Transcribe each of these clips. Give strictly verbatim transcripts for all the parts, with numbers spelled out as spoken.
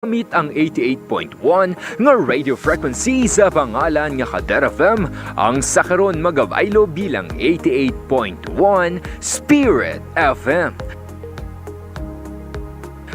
Gamit ang eighty-eight point one nga radio frequency sa pangalan nga Kader F M, ang sa karon magabaylo bilang eighty-eight point one Spirit F M.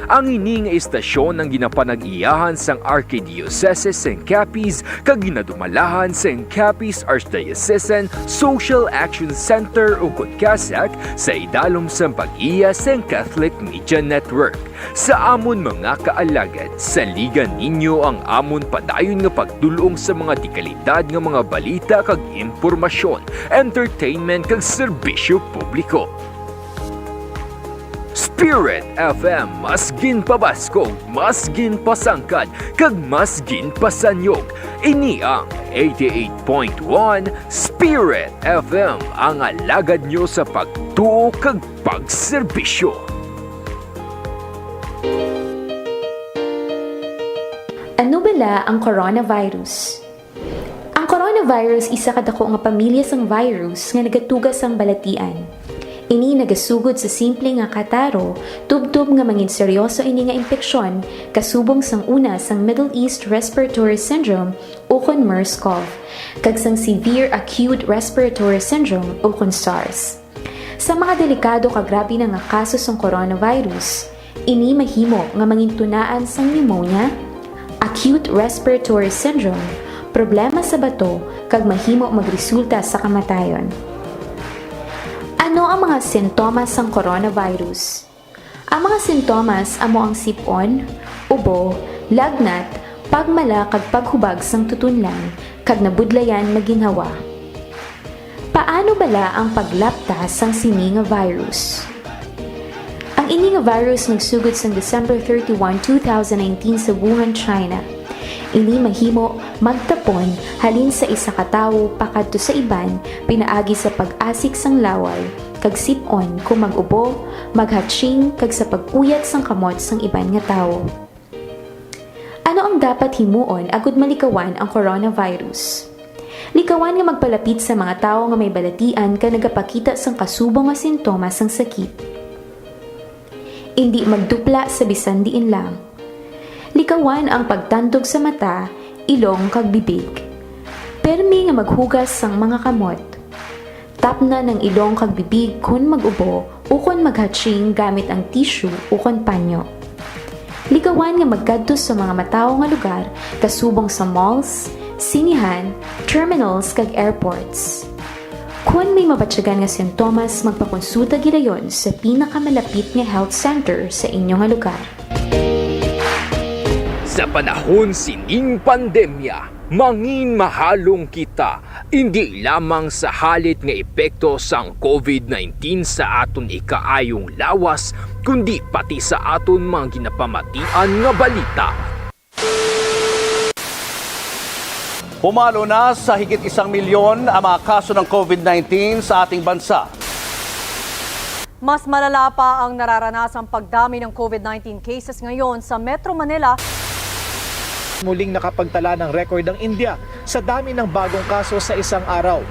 Ang ini nga istasyon ang ginapanag-iyahan sang Arkidiyosesis sang Capiz kag ginadumalahan sang Capiz Archdiocesan Social Action Center, ukon CASAC, sa idalom sang pag-iya sang Catholic Media Network. Sa amon mga kaalagad, saligan ninyo ang amon padayon nga pagdul-ong sa mga dekalidad nga mga balita kag impormasyon, entertainment kag serbisyo publiko. Spirit F M, mas ginpabaskog, mas ginpasangkad, kag mas ginpasanyog. Ini ang eighty-eight point one Spirit F M, ang alagad nyo sa pagtuo kag pagserbisyo. Ano bala ang coronavirus? Ang coronavirus isa ka dako nga pamilya sang virus nga nagatuga sang balatian. Ini nagasugod sa simple nga kataro, tubtob nga mangin seryoso ini nga impeksyon, kasubong sang una sang Middle East Respiratory Syndrome ukon MERS-CoV, kag sang Severe Acute Respiratory Syndrome ukon SARS. Sa mga delikado kag grabe na nga kaso sang coronavirus, ini mahimo nga mangintunaan sang pneumonia, acute respiratory syndrome, problema sa bato, kag mahimo magresulta sa kamatayon. Ano ang mga sintomas sang coronavirus? Ang mga sintomas amo ang sip-on, ubo, lagnat, pagmala kag paghubag sang tutunlan, kag nabudlayan nga ginhawa. Paano bala ang paglapta sang sini nga virus? Ang ini nga virus nagsugod sang December thirty-one, two thousand nineteen sa Wuhan, China. Ini mahimo magtapon halin sa isa ka tawo pakadto sa iban pinaagi sa pag-asik sang laway kag sip-on kon mag-ubo, maghatching, kag sa pag-uyat sang kamot sang iban nga tawo. Ano ang dapat himuon agud malikawan ang coronavirus? Likawan nga magpalapit sa mga tawo nga may balatian kag nagapakita sang kasubong nga sintomas sang sakit. Indi magdupla sa bisan diin lang. Likawan ang pagtandog sa mata, ilong, kag bibig. Permi nga maghugas sang mga kamot. Tapnan ang ilong kag bibig kon mag-ubo ukon maghatching gamit ang tissue ukon panyo. Likawan nga magkadto sa mga matawo nga lugar, kasubong sa malls, sinehan, terminals, kag airports. Kon may mabatyagan nga sintomas, magpakonsulta gilayon sa pinakamalapit nga health center sa inyo nga lugar. Sa panahon sining pandemya, mangin mahalong kita, indi lamang sa halit nga epekto sang COVID nineteen sa aton ikaayong lawas, kundi pati sa aton mga ginapamatian nga balita. Pumalo na sa higit isang milyon ang mga kaso ng COVID nineteen sa ating bansa. Mas malala pa ang nararanasang pagdami ng COVID nineteen cases ngayon sa Metro Manila. Muling nakapagtala ng record ang India sa dami ng bagong kaso sa isang araw.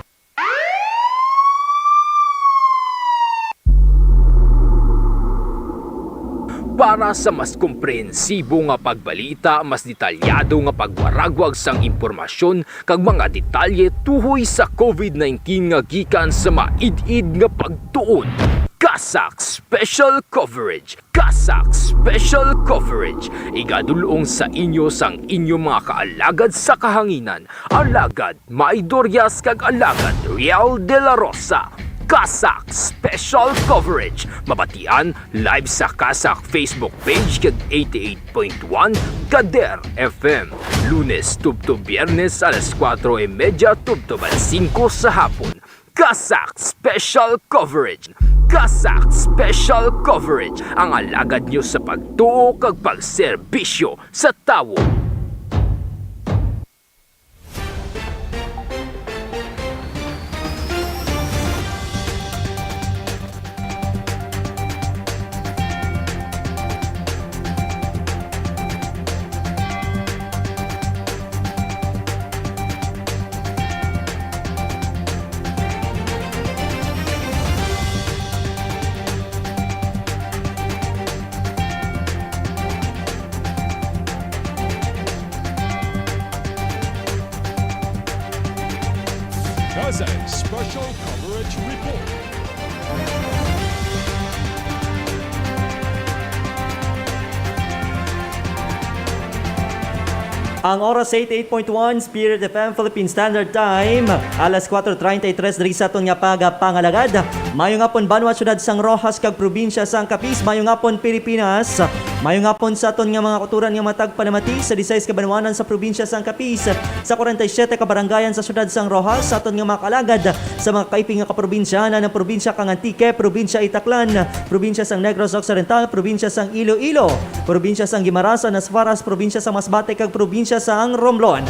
Para sa mas komprehensibo nga pagbalita, mas detalyado nga pagwaragwag sang impormasyon, kag mga detalye tuhoy sa COVID nineteen nga gikan sa maid-id nga pagtuon. CASAC Special Coverage. CASAC Special Coverage. Igadul-ong sa inyo sang inyo mga kaalagad sa kahanginan, Alagad May Dorias kag Alagad Riel de la Rosa. CASAC Special Coverage. Mabatian live sa CASAC Facebook page kag eighty-eight point one Kader F M. Lunes tubtob Biyernes alas kuwatro y medya tubtob alas singko sa hapon. CASAC Special Coverage. CASAC Special Coverage. Ang alagad nyo sa pagtuo kag pagserbisyo sa tawo. Present Special Coverage Report. Ang oras, eighty-eight point one Spirit F M Philippine Standard Time, alas kuwatro treinta y tres diri sa aton nga pagapangalagad. Maayong hapon, banwa, siyudad sang Roxas kag probinsya sang Capiz. Maayong hapon, Pilipinas. Maayong hapon sa aton nga mga kauturan nga matag panamati sa disayis ka banwanan sa probinsya sang Capiz, sa kwarenta y siyete ka barangayan sa siyudad sang Roxas, sa aton nga mga kaalagad sa mga kaiping nga kaprobinsyahan, ang probinsya kang Antique, probinsya Itaclan, probinsya sang Negros Occidental, probinsya sang Iloilo, probinsya sang Guimaras, Anas Faras, probinsya sang Masbate, kag probinsya sang Romblon.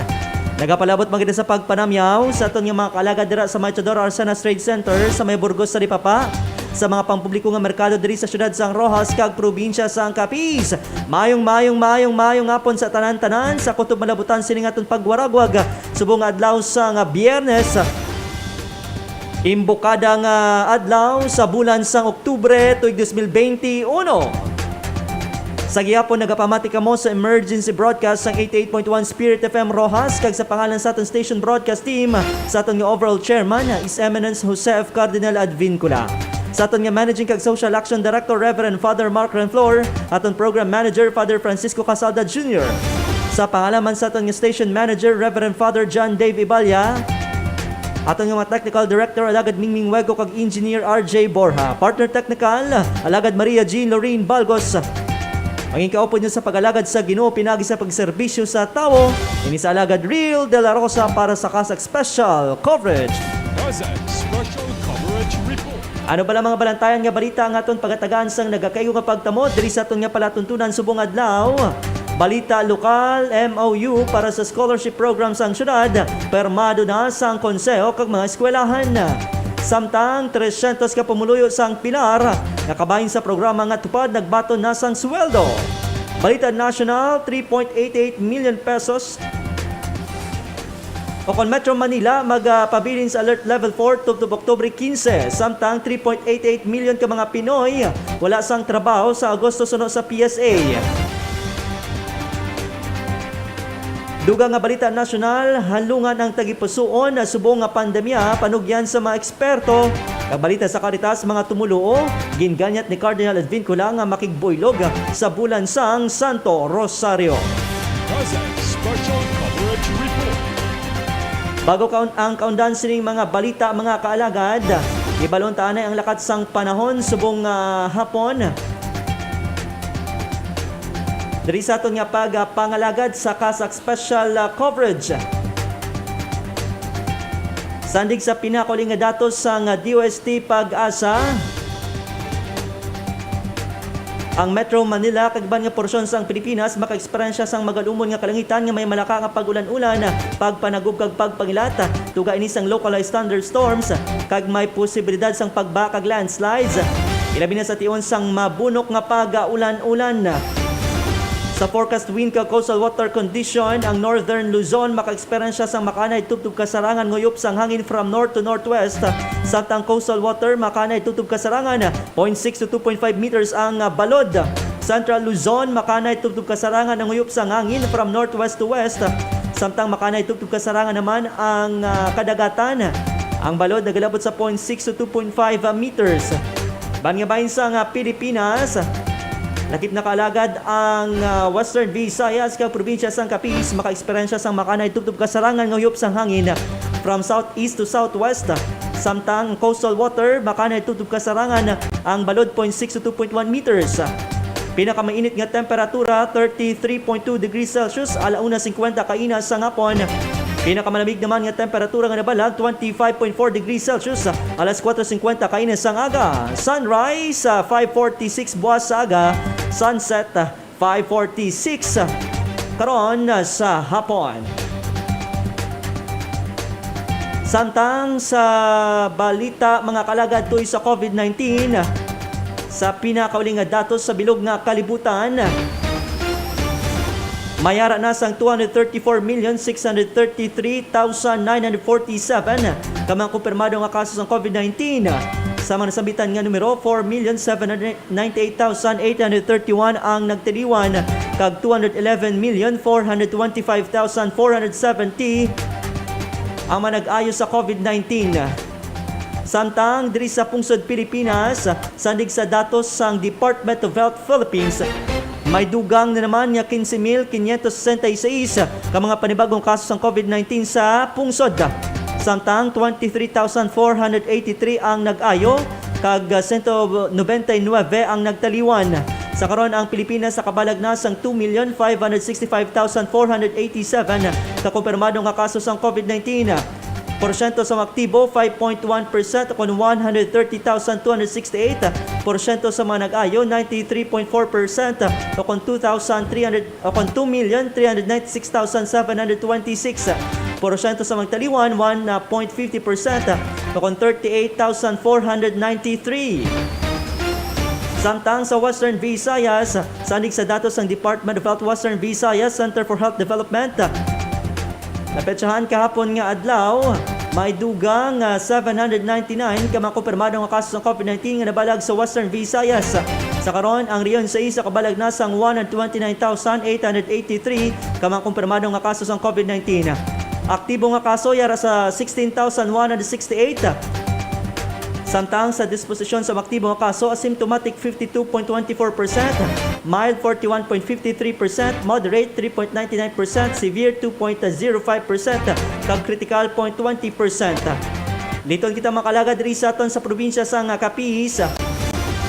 Nagapalabot man kita sa pagpanamyaw sa aton nga mga kaalagad dira sa may Teodoro Arcenas Trade Center sa may Burgos sa Lipapa, sa mga pampubliko nga merkado diri sa siyudad sang Roxas kag probinsya sang Capiz. Maayong, maayong, maayong, maayong hapon sa tanan-tanan sa kutob malabutan sining aton pagwaragwag subong nga adlaw sang Biyernes. Imbokada nga adlaw sa bulan sang Oktubre tuig dos mil benti uno. Sa gihapon, nagapamati kamo sa emergency broadcast sang eighty-eight point one Spirit F M Roxas, kag sa pangalan sa aton station broadcast team, sa aton nga overall chairman, His Eminence Jose F. Cardinal Advincula, sa aton nga managing kag social action director, Reverend Father Mark Renflor, aton program manager, Father Francisco Casalda Junior, sa pangalan man sa aton nga station manager, Reverend Father John Dave Iballa, aton nga mga technical director, Alagad Mingming Wego, kag engineer R J Borja. Partner technical, Alagad Maria Jean Lorraine Balgos. Ang ikaupod niyo sa pag-alagad sa Ginoo pinagi sa pagserbisyo sa tawo, ini sa Alagad Real de la Rosa para sa Kasag Special Coverage. Kasag Special Coverage Report. Ano bala mga balantayan nga balita ang aton pagatagaan sang nagakaigo nga pagtamod diri sa aton nga palatuntunan subong adlaw? Balita lokal, M O U para sa scholarship program sang syudad, permado na sang konseho kag mga eskwelahan. Samtang trescientos ka pumuluyo sang Pilar nga kabahin sa programa nga TUPAD nagbaton na sang sweldo. Balita nasyonal, three point eight eight million pesos. Ukon Metro Manila magapabilin sa Alert Level four tubtob Oktubre quince, samtang three point eight eight million ka mga Pinoy wala sang trabaho sa Agosto suno sa P S A. Dugang nga balita nasyonal, halungan ang tagipusoon subong nga pandemya, panugyan sa mga eksperto. Kag balita sa Caritas, mga tumoluo, ginganyat ni Cardinal Advincula nga makigbuylog sa bulan sang Santo Rosario. Present Special Coverage Report. Bago kaun-, ang kaundan sining mga balita, mga kaalagad, ibalon ta anay ang lakat sang panahon subong nga hapon. Diri sa aton nga pagpangalagad sa Kasag Special, ah, Coverage. Sandig sa pinakauli nga datos sang D O S T PAGASA, ang Metro Manila kag iban nga porsyon sang Pilipinas makaeksperyensya sang magalumon nga kalangitan nga may malaka nga pag-ulan-ulan, pagpanagob kag pagpangilat. Tuga ini sang localized thunderstorms kag may posibilidad sang pagbaha kag landslides, ilabi na sa tion sang mabunok nga pag-ulan-ulan. Sa forecast wind kag coastal water condition, ang Northern Luzon maka-eksperyensya sang makanay tubtob kasarangan nguyop sang hangin from north to northwest, samtang coastal water makanay tubtob kasarangan point six to two point five meters ang, ah, balod. Central Luzon, makanay tubtob kasarangan ang nguyop sang hangin from northwest to west, samtang makanay tubtob kasarangan naman ang, ah, kadagatan. Ang balod nagalabot sa point six to two point five meters. Ban nga bahin sang Pilipinas, lakip na kaalagad ang, ah, Western Visayas kag probinsya sang Capiz makaeksperyensya sang makanay tubtob kasarangan nga huyop sang hangin from southeast to southwest, samtang coastal water makanay tubtob kasarangan ang balod point six to two point one meters. Pinakamainit nga temperatura, thirty-three point two degrees Celsius, ala una singkwenta kaina sang hapon. Pinakamalamig naman nga temperatura nga nabalag, twenty-five point four degrees Celsius, alas kuwatro singkwenta kaina sang aga. Sunrise, ah, five forty-six buwas sa aga. Sunset, ah, five forty-six, ah, karon, ah, sa hapon. Samtang sa balita, mga kaalagad, tungod sa COVID nineteen, sa pinakauli nga datos sa bilog nga kalibutan, may ara na sang two hundred thirty-four million six hundred thirty-three thousand nine hundred forty-seven ka mga kumpirmado nga kaso sang COVID nineteen. Sa mga nasambitan nga numero, four million seven hundred ninety-eight thousand eight hundred thirty-one ang nagtiliwan, kag two hundred eleven million four hundred twenty-five thousand four hundred seventy ang mga nag-ayo sa COVID nineteen. Samtang diri sa pungsod Pilipinas, sandig sa datos sang Department of Health Philippines, may dugang na naman nga quince mil quinientos sesenta y seis ka mga panibagong kaso sang COVID nineteen sa pungsod. Samtang twenty-three thousand four hundred eighty-three ang nag-ayo, kag sento nobenta y nuebe ang nagtaliwan. Sa karon, ang Pilipinas nakabalag na sang two million five hundred sixty-five thousand four hundred eighty-seven ka kumpirmado nga kaso sang COVID nineteen. Porsyento sa mga aktibo, five point one percent, o kon one hundred thirty thousand two hundred sixty-eight. Porsyento sa mga nag-ayo, ninety-three point four percent, o kon two thousand three hundred, o kon two million three hundred ninety-six thousand seven hundred twenty-six. Porsyento sa mga taliwan, one point fifty percent, o kon thirty-eight thousand four hundred ninety-three. Samtang sa Western Visayas, sandig sa datos sang Department of Health Western Visayas Center for Health Development, napetsahan kahapon nga adlaw, may dugang, ah, seven hundred ninety-nine ka mga kumpirmado nga kaso sang COVID nineteen nga nabalag sa Western Visayas. Sa karon, ang rehiyon sa isa kabalag na sang one hundred twenty-nine thousand eight hundred eighty-three ka mga kumpirmado nga kaso sang COVID nineteen. Aktibo nga kaso yara sa sixteen thousand one hundred sixty-eight. Samtang sa disposisyon sa mga aktibo nga kaso, asymptomatic fifty-two point twenty-four percent, mild forty-one point fifty-three percent, moderate three point ninety-nine percent, severe two point zero five percent, kag critical point twenty percent. Liton kita, mga kaalagad, diri sa aton sa probinsya sang Capiz.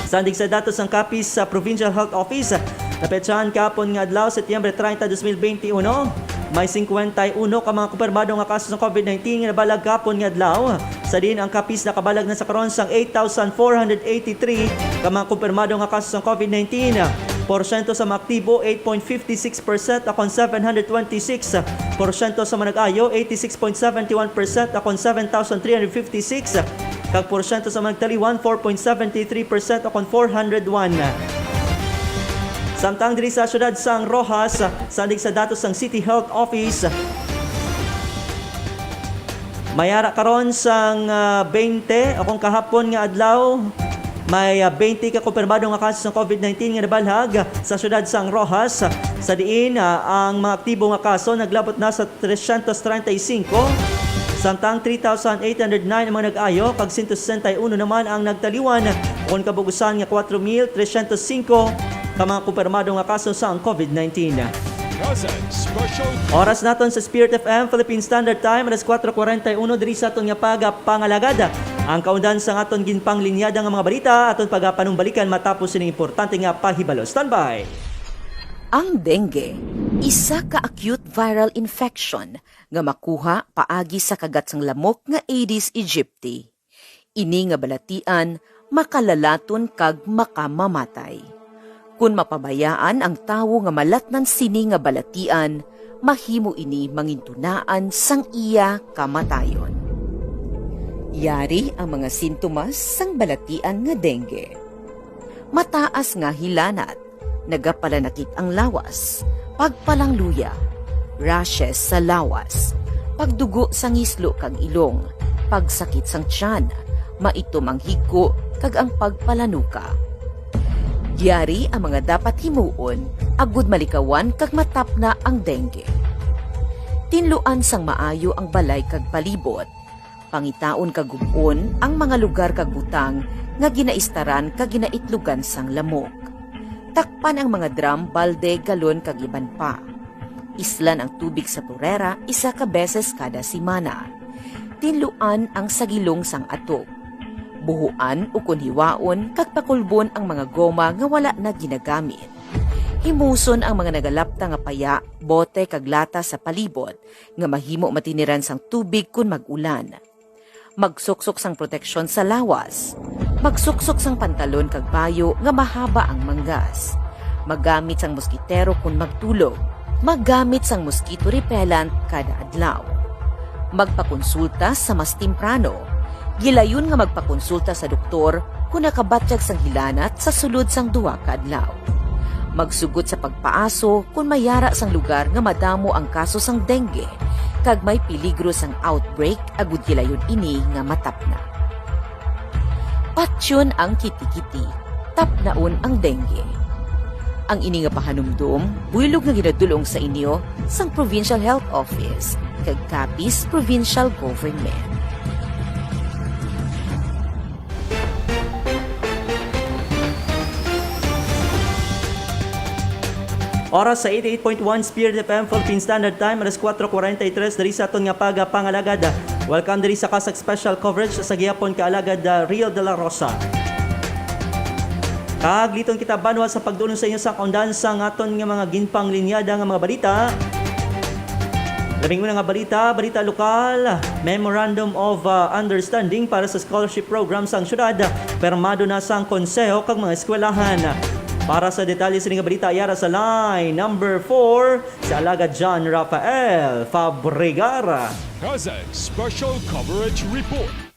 Sandig sa datos sang Capiz sa Provincial Health Office, napetsahan kahapon nga adlaw, Setyembre treinta, dos mil beinti uno, may singkwenta y uno ka mga kumpirmado nga kaso sa COVID nineteen nga nabalag kahapon nga adlaw. Sa diin ang Capiz nakabalag na sa karon sang eight thousand four hundred eighty-three ka mga kumpirmado nga kaso sang COVID nineteen. Porsyento sa mga aktibo, eight point fifty-six percent, akon seven hundred twenty-six. Porsyento sa mga nag-ayo, eighty-six point seventy-one percent, akon seven thousand three hundred fifty-six. Kag porsyento sa mga nagtaliwan, four point seventy-three percent, akon four hundred one. Samtang diri sa siyudad sang Roxas, sandig sa datos sang City Health Office, may ara karon sang, ah, twenty, o kon kahapon nga adlaw, may, ah, twenty ka kumpirmado nga kaso sang COVID nineteen nga nabalag sa siyudad sang Roxas, sa diin, ah, ang mga aktibo nga kaso naglabot na sa trescientos treinta y cinco, samtang three thousand eight hundred nine ang mga nag-ayo, kag sento sesenta y uno naman ang nagtaliwan, kon kabug-usan nga kuwatro mil trescientos singko ka mga kumpirmado nga kaso sang COVID nineteen. Oras naton sa Spirit F M Philippine Standard Time, alas kuwatro kuwarenta y uno, diri sa aton nga pagapangalagad. Ang kaundan sang aton ginpanglinyada nga mga balita, aton pagapanumbalikan matapos sining importante nga pahibalo. Standby! Ang dengue, isa ka acute viral infection nga makuha paagi sa kagat sang lamok nga Aedes aegypti. Ini nga balatian makalalaton kag makamamatay. Kon mapabayaan ang tawo nga malatnan sini nga balatian, mahimo ini mangintunaan sang iya kamatayon. Yari ang mga sintomas sang balatian nga dengue. Mataas nga hilanat, nagapalanakit ang lawas, pagpalangluya, rashes sa lawas, pagdugo sa ngislo kag ilong, pagsakit sang tiyan, maitom ang higko, kag ang pagpalanuka. Yari ang mga dapat himuon agud malikawan kag matapna ang dengue. Tinluan sang maayo ang balay kag palibot. Pangitaon kag gub-on ang mga lugar kag butang nga ginaistaran kag ginaitlugan sang lamok. Takpan ang mga drum, balde, galon, kag iban pa. Islan ang tubig sa turera isa ka beses kada semana. Tinluan ang sagilong sang atog. Buhuan ukon hiwaon kag pakulbon ang mga goma nga wala na ginagamit. Himuson ang mga nagalapta nga paya, bote, kag lata sa palibot nga mahimo matiniran sang tubig kon mag-ulan. Magsuksok sang proteksyon sa lawas. Magsuksok sang pantalon kag bayo nga mahaba ang manggas. Maggamit sang moskitero kon magtulog. Maggamit sang mosquito repellent kada adlaw. Magpakonsulta sa mas temprano. Gilayon nga magpakonsulta sa doktor kon nakabatyag sang hilanat sa sulod sang duha ka adlaw. Magsugot sa pagpaaso kon may yara sang lugar nga madamo ang kaso sang dengue kag may peligro sang outbreak agud gilayon ini nga matapna. Patyon ang kitikiti, tapnaon ang dengue. Ang ini nga pahanumdom buylog nga ginadul-ong sa inyo sang Provincial Health Office kag Capiz Provincial Government. Oras sa eighty-eight point one Spirit F M Philippine Standard Time, alas kuwatro kuwarenta y tres diri sa aton nga pagapangalagad. Welcome diri sa CASAC Special Coverage sa gihapon, kaalagad, ah, Rio de la Rosa. Kag liton kita, banwa, sa pagdulong sa inyo sa kaundan sang aton nga mga ginpanglinyada nga mga balita. Labing una nga balita, balita lokal, Memorandum of, uh, Understanding para sa Scholarship Program sang syudad, pirmado na sang konseho kag mga eskwelahan. Para sa detalye sini nga balita, yara sa line number four, si Alagad John Rafael Fabregar. CASAC Special Coverage Report.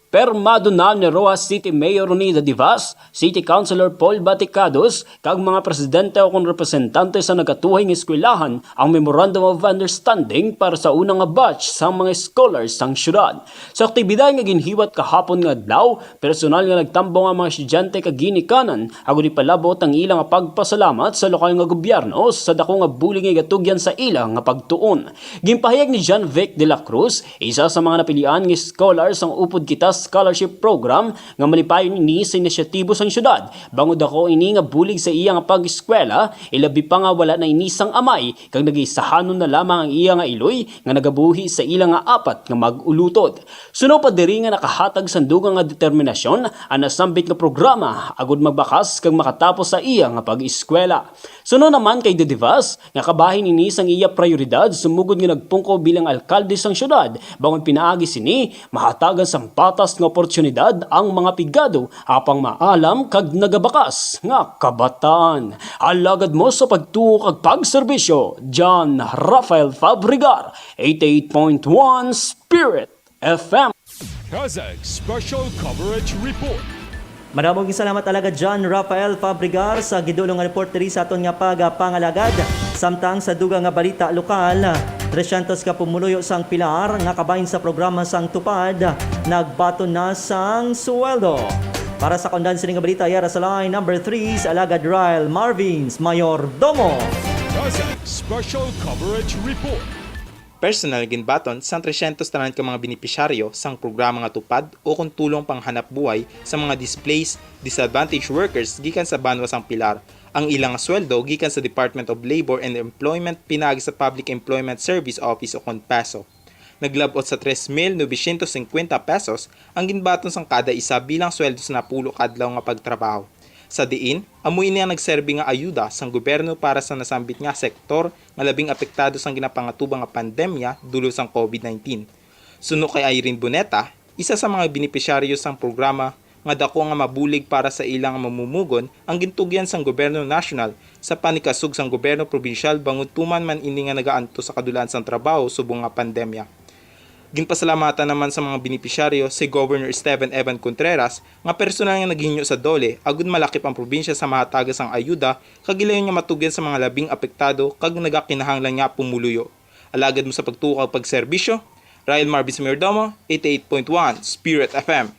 Permado na ni Roxas City Mayor Roni Dadivas, City Councilor Paul Baticados, kag mga presidente o kon representante sa nagatuhay nga eskwelahan ang Memorandum of Understanding para sa una nga batch sang mga scholars sang syudad. Sa aktibidad nga ginhiwat kahapon nga adlaw, personal nga nagtambong ang mga estudyante kag ginikanan agud ipalabot ang ila nga pagpasalamat sa lokal nga gobyerno sa dako nga bulig nga gatugyan sa ila nga pagtuon. Ginpahayag ni John Vic de la Cruz, isa sa mga napilian nga scholar sang Upod Kita Scholarship Program, nga malipayon ini sa inisyatibo sang syudad, bangod ako ini nga bulig sa iya nga pag-eskwela, ilabi pa nga wala na ini sang amay, kag nagisahanon na lamang ang iya nga iloy nga nagabuhi sa ila nga apat nga mag-ulutod. Suno pa diri nga nakahatag sang dugang nga determinasyon ang nasambit nga programa agud magbakas kag makatapos sa iya nga pag-eskwela. Suno naman kay Dadivas, nga kabahin ini sang iya prayoridad, sumugod nga nagpungko bilang alkalde sang syudad, bangod pinaagi sini, mahatagan sang patas nga oportunidad ang mga pigado apang maalam kag nagabakas nga kabataan. Alagad mo sa pagtuo kag pagserbisyo, John Rafael Fabregar, eighty-eight point one Spirit F M. CASAC Special Coverage Report. Madamo nga salamat, Alagad John Rafael Fabregar, sa gidulong nga report diri sa aton nga pagapangalagad. Samtang sa dugang nga balita lokal, tresyentos ka pumuluyo sang Pilar nga kabahin sa programa sang TUPAD nagbaton na sang sweldo. Para sa kaundan sini nga balita, yara sa line number three, si Alagad Ryle Marvins Mayordomo. CASAC Special Coverage Report. Personal ginbaton sang tresyentos tanan ka mga benepisyaryo sang programa nga TUPAD o kon Tulong Panghanapbuhay sa mga Displaced, Disadvantaged Workers gikan sa banwa sang Pilar ang ila nga sweldo gikan sa Department of Labor and Employment pinaagi sa Public Employment Service Office o kon PESO. Naglab-ot sa tres mil novecientos cincuenta pesos ang ginbaton sang kada isa bilang sweldo sa napulo ka adlaw nga pagtrabaho. Sa diin, amo ini ang nagserbi nga ayuda sang gobyerno para sa nasambit nga sektor nga labing apektado sang ginapangatubang nga pandemya dulot sang COVID nineteen. Suno kay Irene Boneta, isa sa mga benepisyaryo sang programa, nga dako nga mabulig para sa ila nga mamumugon ang gintugyan sang gobyerno nasyonal sa panikasog sang gobyerno probinsyal bangod tuman man ini nga nagaantos sa kadulaan sang trabaho subong nga pandemya. Ginpasalamatan naman sa mga benepisyaryo si Governor Steven Evan Contreras nga personal nga naghinyo sa DOLE agud malakip ang probinsya sa mahatagan sang ayuda kag gilayon nga matugyan sa mga labing apektado kag nagakinahanglan nga pumuluyo. Alagad mo sa pagtuo kag pagserbisyo, Ryle Marvis Mayordomo, eighty-eight point one Spirit F M.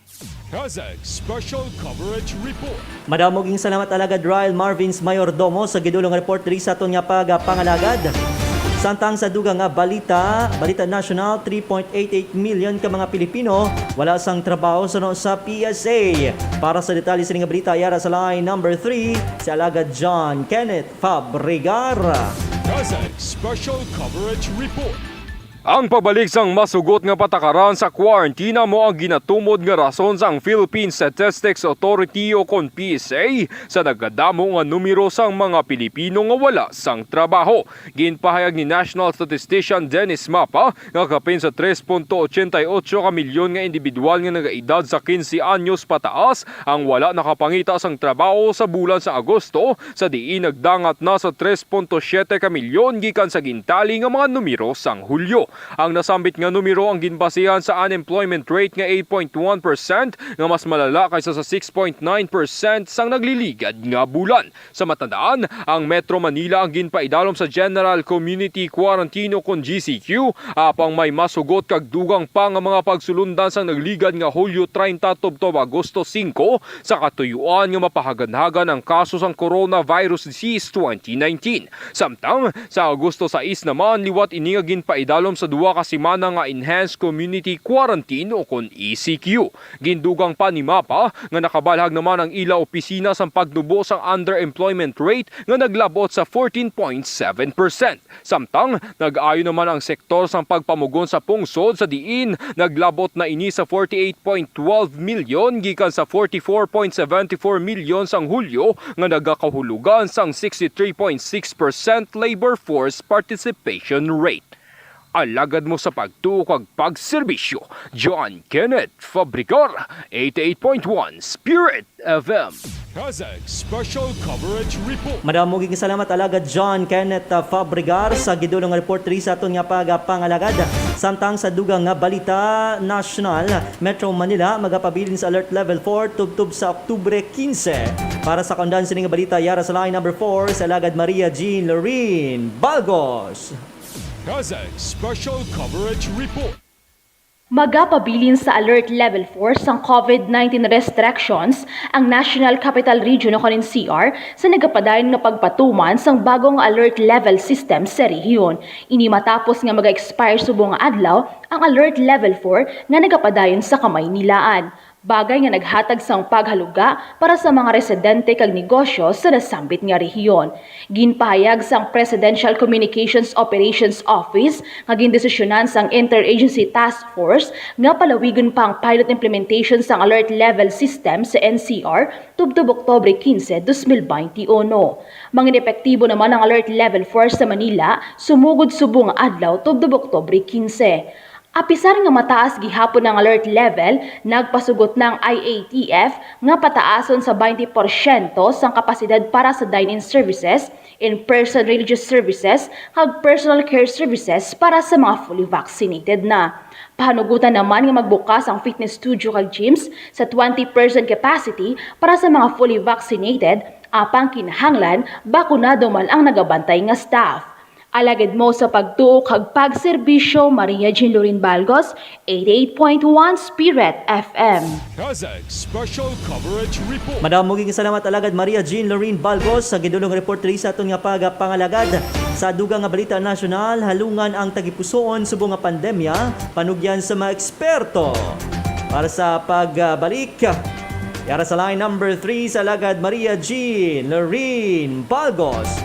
CASAC Special Coverage Report. Madamo ging salamat, Alagad Ryle Marvins Mayordomo, sa gidulong report diri sa aton nga pagapangalagad. Samtang sa dugang nga balita, balita nasyonal, three point eight eight million ka mga Pilipino wala sang trabaho suno sa P S A. Para sa detalye sini nga balita, yara sa line number three, si Alagad John Kenneth Fabregar. CASAC Special Coverage Report. Ang pagbalik sang masugot nga patakaran sa kwarentena amo ang ginatumod nga rason sang Philippine Statistics Authority o kon P S A sa nagkadamo nga numero sang mga Pilipino nga wala sang trabaho. Ginpahayag ni National Statistician Dennis Mapa nga kapin sa tres punto ochenta y ocho ka milyon nga individual nga nagaedad sa quince anyos pataas ang wala nakapangita sang trabaho sa bulan sa Agosto, sa diin nagdangat na sa tres punto siete ka milyon gikan sa gintali nga mga numero sang Hulyo. Ang nasambit nga numero ang ginbasehan sa unemployment rate nga eight point one percent, nga mas malala kaysa sa six point nine percent sang nagliligad nga bulan. Sa matandaan, ang Metro Manila ang ginpaidalom sa General Community Quarantine o kon G C Q, apang may mas hugot kag dugang pa nga mga pagsulundan sang nagligad nga Hulyo treinta tubtob Agosto singko, sa katuyuan nga mapahaganhagan ang kaso sang coronavirus disease twenty nineteen. Samtang sa Agosto sais naman, liwat ini nga ginpaidalom sa duha ka semana nga enhanced community quarantine o kon E C Q. Gindugang pa ni MAPA nga nakabalhag naman ang ila opisina sang pagnubo sang underemployment rate nga naglabot sa fourteen point seven percent. Samtang nag-ayo naman ang sektor sang pagpamugon sa pungsod, sa diin naglabot na ini sa forty-eight point twelve million gikan sa forty-four point seventy-four million sang Hulyo, nga nagakahulugan sang sixty-three point six percent labor force participation rate. Alagad mo sa pagtuo kag pagserbisyo, John Kenneth Fabregar, eighty-eight point one Spirit F M. CASAC Special Coverage Report. Madamo gid nga salamat, Alagad John Kenneth, uh, Fabregar, sa gidulong nga report diri sa aton nga pagapangalagad. Samtang sa dugang nga balita nasyonal, Metro Manila magapabilin sa Alert Level four tubtob sa Oktubre quince. Para sa kaundan sini nga balita, yara sa line number four si Alagad Maria Jean Lorraine Balgos. CASAC Special Coverage Report. Magapabilin sa Alert Level four sang COVID nineteen restrictions ang National Capital Region o kon N C R sa nagapadayon nga pagpatuman sang bago nga alert level system sa rehiyon. Ini matapos nga maga-expire subong nga adlaw ang Alert Level four nga nagapadayon sa Kamaynilaan. Bagay nga naghatag sang paghaluga para sa mga residente kag negosyo sa nasambit nga rehiyon. Ginpahayag sang Presidential Communications Operations Office nga gindesisyonan sang Interagency Task Force nga palawigon pa ang pilot implementation sang Alert Level System sa N C R tubtob Oktubre quince, dos mil baynte uno. Mangin-epektibo naman ang Alert Level four sa Manila sumugod subong nga adlaw tubtob Oktubre quince. Apisar nga mataas gihapon ang alert level, nagpasugot na ang I A T F nga pataason sa twenty porsyento sang kapasidad para sa dine-in services, in-person religious services, kag personal care services para sa mga fully vaccinated na. Pahanugutan naman nga magbukas ang fitness studio kag gyms sa twenty percent capacity para sa mga fully vaccinated, apang kinahanglan bakunado man ang nagabantay nga staff. Alagad mo sa pagtuo kag pagserbisyo, Maria Jean Lorin Balgos, eighty-eight point one Spirit F M. CASAC Special Coverage Report. Madamo gid salamat, Alagad Maria Jean Lorin Balgos, sa gidulong report diri sa aton nga pagapangalagad. Sa dugang nga balita nasyonal, halungan ang tagipusoon subong nga pandemya, panugyan sa mga eksperto. Para sa pagbalik, yara sa line number three sa Alagad Maria Jean Lorin Balgos.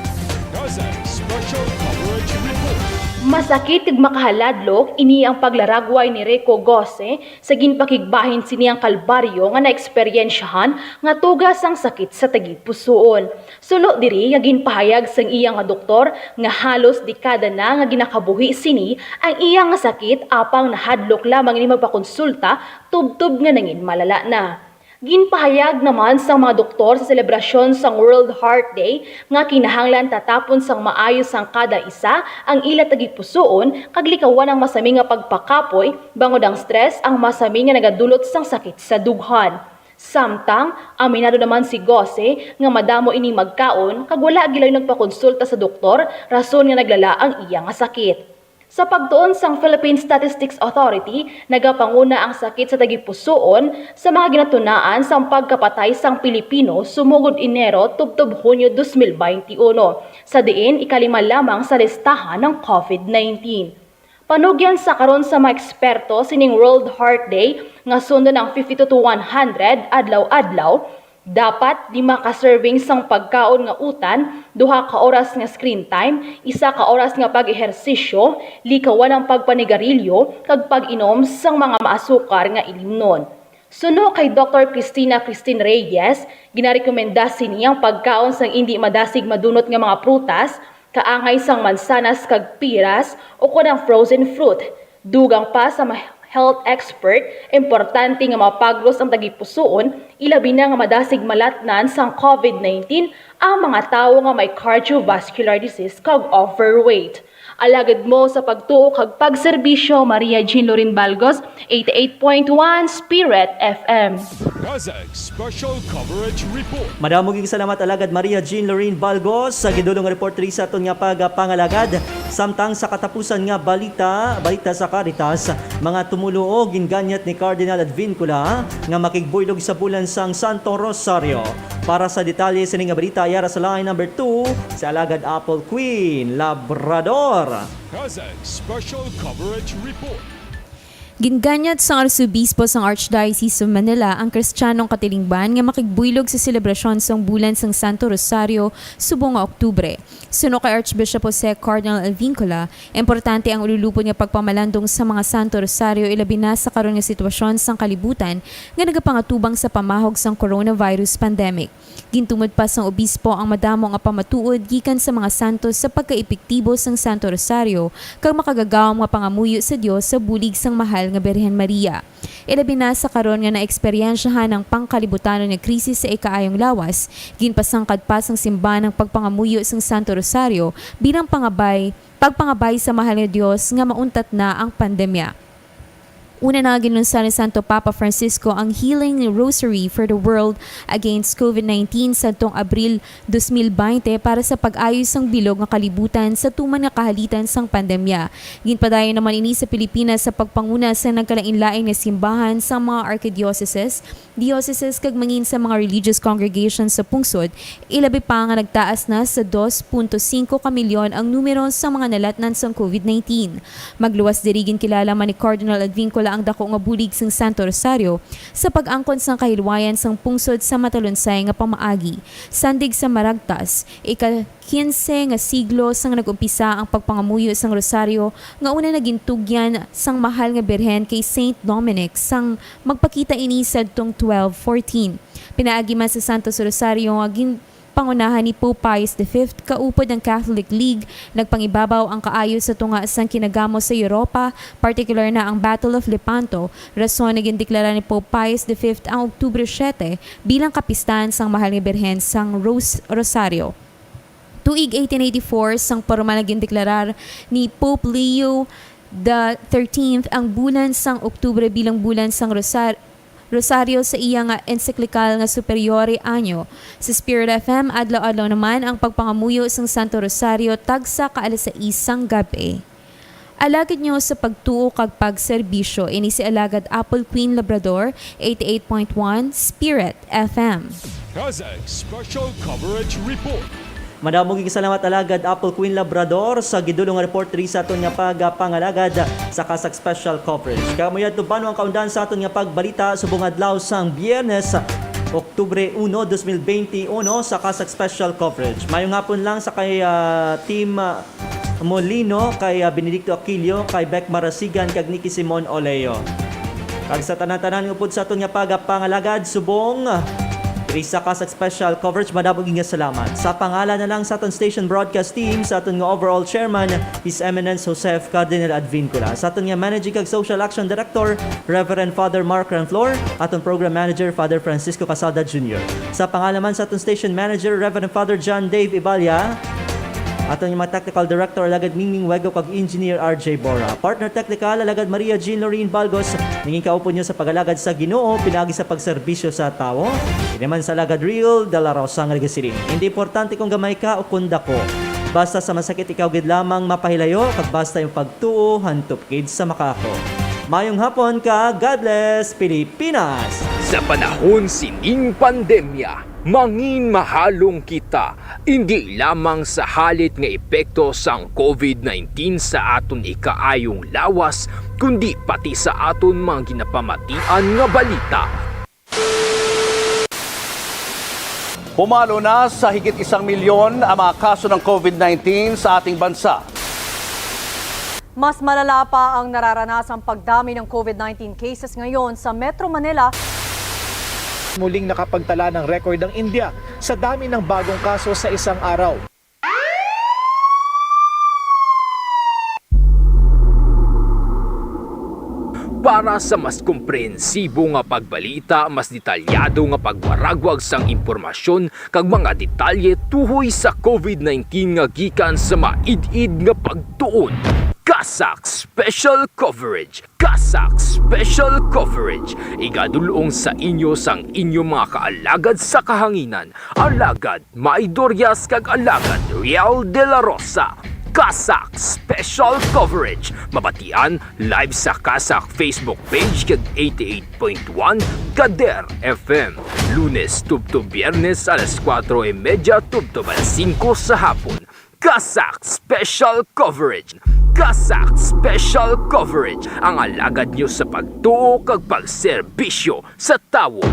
CASAC Special Coverage Report. Masakit kag makahaladlok ini ang paglaragway ni Rico Gose sa ginpakigbahin sini ang kalbaryo nga naeksperyensyahan nga tuga sang sakit sa tagipusoon. Suno diri nga ginpahayag sang iya nga doktor nga halos dekada na nga ginakabuhi sini ang iya nga sakit, apang nahadlok lamang ini magpakonsulta tubtob nga nangin malala na. Ginpahayag naman sang mga doktor sa selebrasyon sang World Heart Day nga kinahanglan tatapon sang maayo sang kada isa ang ila tagipusoon kag likawan ang masami nga pagpakapoy, bangod ang stress ang masami nga nagadulot sang sakit sa dughan. Samtang, aminado naman si Gose nga madamo ini magkaon kag wala gilayon nagpakonsulta sa doktor, rason nga naglala ang iya nga sakit. Sa pagtuon sang Philippine Statistics Authority, nagapanguna ang sakit sa tagipusoon sa mga ginatunaan sang pagkapatay sang Pilipino sumugod Enero tubtob Hunyo dos mil baynte uno, sa diin ikalima lamang sa listahan ang COVID nineteen. Panugyan sa karon sa mga eksperto sining World Heart Day nga sundon ang fifty-two to one hundred adlaw-adlaw, dapat lima ka serving sang pagkaon nga utan, duha ka oras nga screen time, isa ka oras nga pag-ehersisyo, likawan ang pagpanigarilyo, kag pag-inom sang mga maasukar nga ilimnon. Suno kay Doktor Cristina Christine Reyes, ginarekomenda sini ang pagkaon sang indi madasig madunot nga mga prutas, kaangay sang mansanas kag piras, o kon ang frozen fruit. Dugang pa sa mga health expert, importante nga mapagros ang tagipusoon, ilabi na nga madasig malatnan sang COVID nineteen ang mga tawo nga may cardiovascular disease kag overweight. Alagad mo sa pagtuo kag pagserbisyo, Maria Jean Lorin Balgos, eighty-eight point one Spirit F M. CASAC Special Coverage Report. Madamo gid salamat, Alagad Maria Jean Lorraine Balgos, sa gidulong report diri sa aton nga pagapangalagad. Samtang sa katapusan nga balita, balita sa Caritas, mga tumuluo ginganyat ni Cardinal Advincula nga makigbuylog sa bulan sang Santo Rosario. Para sa detalye sini nga balita, yara sa line number two, si Alagad Apple Queen Labrador. CASAC Special Coverage Report. Ginganyat sang Arsobispo sang Archdiocese of Manila ang Kristiyanong katilingban nga makigbuylog sa selebrasyon sang bulan sang Santo Rosario subong nga Oktubre. Suno kay Archbishop Jose Cardinal Advincula, importante ang ululupon nga pagpamalandong sa mga Santo Rosario, ilabi na sa karon nga sitwasyon sang kalibutan nga nagapangatubang sa pamahog sang coronavirus pandemic. Gintumod pa sang obispo ang madamo nga pamatuod gikan sa mga santos sa pagkaepektibo sang Santo Rosario kag makagagahom nga pangamuyo sa Dios sa bulig sang Mahal nga Birhen Maria. Ilabi na sa karon nga naeksperyensyahan ang pangkalibutanon nga krisis sa ikaayong lawas, ginpasangkad pa sang simbahan ang pagpangamuyo sang Santo Rosario bilang pangabay, pagpangabay sa Mahal nga Dios nga mauntat na ang pandemya. Una na ginlunsad ni Santo Papa Francisco ang Healing Rosary for the World against COVID nineteen sadtong Abril dos mil baynte para sa pag-ayo sang bilog nga kalibutan sa tuman nga kahalitan sang pandemya. Ginpadayon naman ini sa Pilipinas sa pagpanguna sa nagkalainlain nga simbahan sang mga archidioceses, dioceses kag mangin sa mga religious congregations sa pungsod, ilabi pa nga nagtaas na sa dos punto singko ka milyon ang numero sa mga nalatnan sang COVID nineteen. Magluwas diri, ginkilala man ni Cardinal Advincula ang dako nga bulig sang Santo Rosario sa pag-angkon sang kahilwayan sang pungsod sa matalonsay nga pamaagi. Sandig sa maragtas, ika-kinse nga siglo sang nag-umpisa ang pagpangamuyo sang Rosario nga una na gintugyan sang Mahal nga Birhen kay Saint Dominic sang magpakita ini sadtong twelve fourteen. Pinaagi man sa Santos Rosario nga gin-, pangunahan ni Pope Pius the fifth, kaupod ang Catholic League, nagpangibabaw ang kaayo sa tunga sang kinagamo sa Europa, partikular na ang Battle of Lepanto, rason nga gindeklara ni Pope Pius the fifth ang Oktubre siete bilang kapistahan sang Mahal nga Birhen sang Ros-, Rosario. Tuig eighteen eighty-four, sang pormal nga gindeklarar ni Pope Leo the thirteenth ang bulan sang Oktubre bilang bulan sang Rosar-, Rosario sa iya nga ensiklikal nga Superiore Anno. Sa Spirit F M, adlaw-adlaw naman ang pagpangamuyo sang Santo Rosario tagsa ka alas sais sang gab-i. Alagad nyo sa pagtuo kag pagserbisyo, ini si Alagad Apple Queen Labrador, eighty-eight point one Spirit F M. CASAC Special Coverage Report. Madamo gid salamat, Alagad Apple Queen Labrador, sa gidulong nga report diri sa aton nga pagapangalagad sa CASAC Special Coverage. Kag amo yadto, bano ang kaundan sa aton nga pagbalita subong adlaw sang Biyernes, Oktubre uno, dos mil benti uno, sa CASAC Special Coverage. Mayong hapon lang sa kay, ah, Team, ah, Molino, kay, ah, Benedicto Aquilio, kay Bec Marasigan, kag Nicky Simon Oleo. Kag sa tanan-tanan nga upod sa aton nga pagapangalagad subong diri sa CASAC Special Coverage, madamo gid nga salamat. Sa pangalan na lang sa aton station broadcast team, sa aton nga overall chairman, His Eminence Joseph Cardinal Advincula, sa aton nga managing kag social action director, Reverend Father Mark Ranflor, aton program manager, Father Francisco Casalda Junior. Sa pangalan man sa aton station manager, Reverend Father John Dave Ibalia, aton nga mga technical director, Alagad Mingming Wego, kag engineer R J Bora. Partner technical, Alagad Maria Jean Lorraine Balgos, nangin kaupod nyo sa pag-alagad sa Ginoo, pinaagi sa pagserbisyo sa tawo. Ini man sa Alagad Real de la Rosa nga nagasiling, hindi importante kung gamay ka o kung dako. Basta sa masakit ikaw gid lamang mapahilayo, kag basta yung pagtuo hantop gid sa makaako. Mayong hapon ka, God bless, Pilipinas! Sa panahon sining pandemya, mangin mahalong kita, indi lamang sa halit nga epekto sang COVID nineteen sa aton ikaayong lawas, kundi pati sa aton mga ginapamatian nga balita. Pumalo na sa higit isang milyon ang mga kaso ng COVID nineteen sa ating bansa. Mas malala pa ang nararanasang pagdami ng COVID nineteen cases ngayon sa Metro Manila. Muling nakapagtala ng record ang India sa dami ng bagong kaso sa isang araw. Para sa mas komprehensibo nga pagbalita, mas detalyado nga pagwaragwag sang impormasyon kag mga detalye tuhoy sa COVID nineteen nga gikan sa maid-id nga pagtuon, CASAC Special Coverage. CASAC Special Coverage, igadul-ong sa inyo sang inyo mga kaalagad sa kahanginan, Alagad May Dorias kag Alagad Riel de la Rosa. CASAC Special Coverage, mabatian live sa CASAC Facebook page kag eighty-eight point one Kader F M, Lunes tubtob Biyernes alas kuwatro y medya tubtob alas singko sa hapon. CASAC Special Coverage. CASAC Special Coverage, ang alagad nyo sa pagtuo kag pagserbisyo sa tawo.